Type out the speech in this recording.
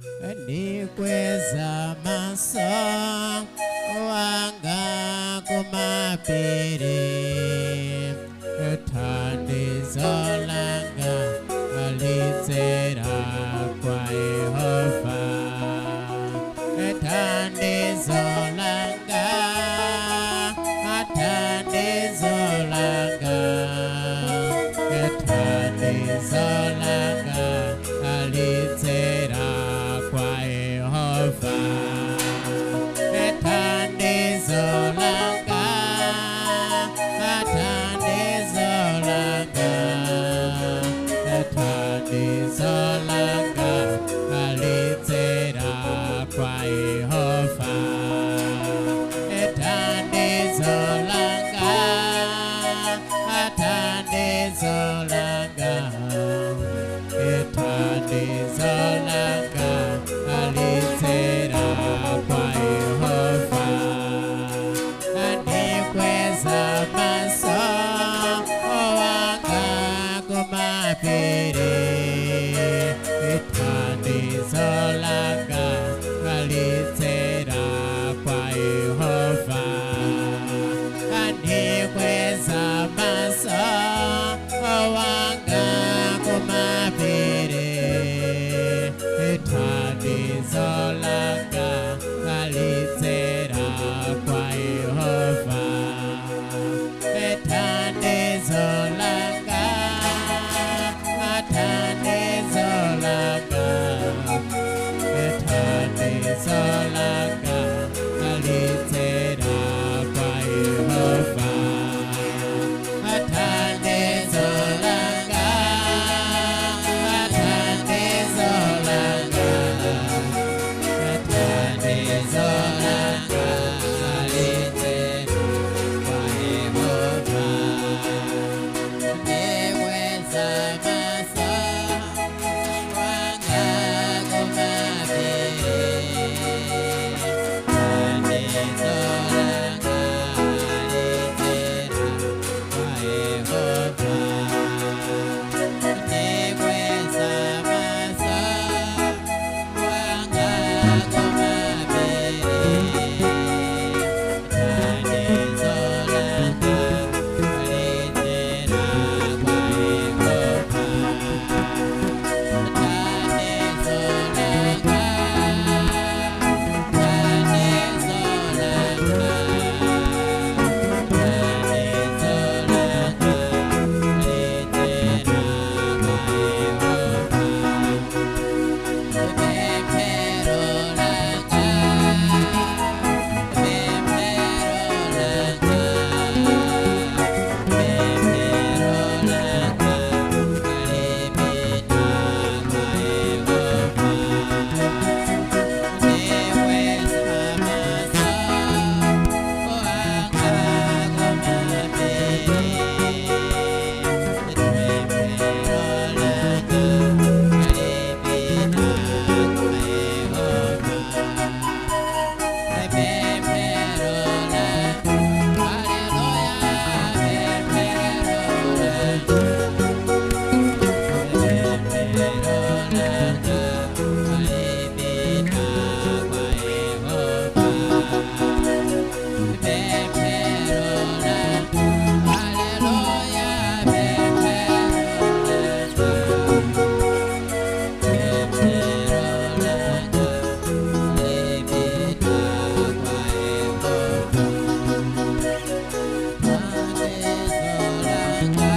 Ndikweza maso wanga kumapiri, thandizo langa lidzera kwa Yehova. Thandizo langa, thandizo langa, thandizo langa lidzera kwa Yehova. Thandizo langa, thandizo langa, thandizo langa lidzera kwa Yehova. Thandizo langa, thandizo langa, thandizo langa lidzera kwa Yehova. Ndikweza maso wanga kumapiri, thandizo langa lidzera kwa Yehova. Ndikweza maso wanga kumapiri, thandizo langa lidzera kwa Yehova. Thandizo langa, thandizo langa, thandizo langa lidzera kwa Yehova. Thandizo langa, thandizo langa, thandizo langa lidzera kwa Yehova. Ndikweza maso wanga kumapiri, thandizo langa lidzera kwa Yehova. Ndikweza maso wanga kumapiri, thandizo langa lidzera kwa Yehova. Thandizo langa, thandizo langa, thandizo langa lidzera kwa Yehova. Pemphero langa, pemphero langa, pemphero langa lipita kwa Yehova. Ndikweza maso wanga kumapiri, pemphero langa lipita kwa Yehova. Pemphero langa, haleluya, pemphero langa, pemphero langa lipita kwa Yehova. Pemphero langa, haleluya, pemphero langa, pemphero langa lipita kwa Yehova. Thandizo langa,